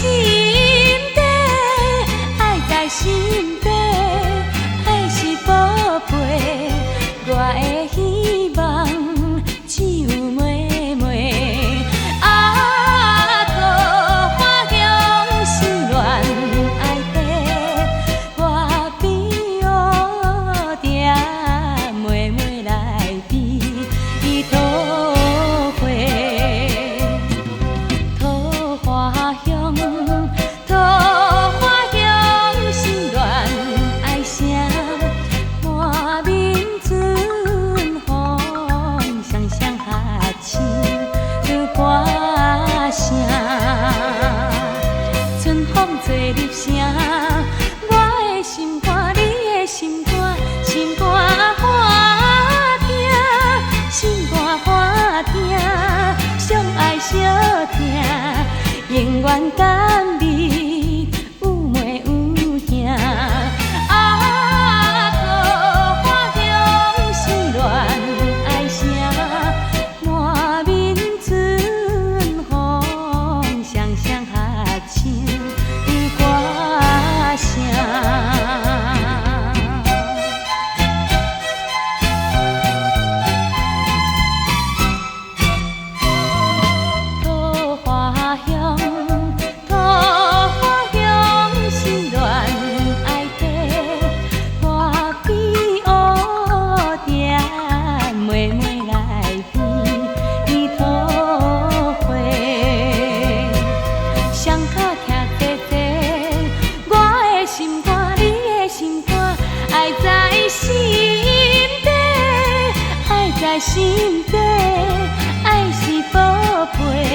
心底，愛在心底，愛是寶貝，我的希望只有妹妹。啊，桃花香失戀愛底，我比烏蝶妹妹來比桃花。桃花香，桃花香，失戀愛聲，滿面春風，雙雙合唱歌聲。春風吹入城，我的心肝，你的心肝，心肝歡疼，心肝歡疼，相愛相疼，永遠甘蜜有妹有兄。啊，桃花香，失戀愛聲，滿面春風，雙雙合唱歌聲。桃花香，桃花香，失戀愛底，我比烏蝶妹妹來比桃花。雙跤徛坐坐，我的心肝，你的心肝，愛在心底，愛在心底，愛是寶貝。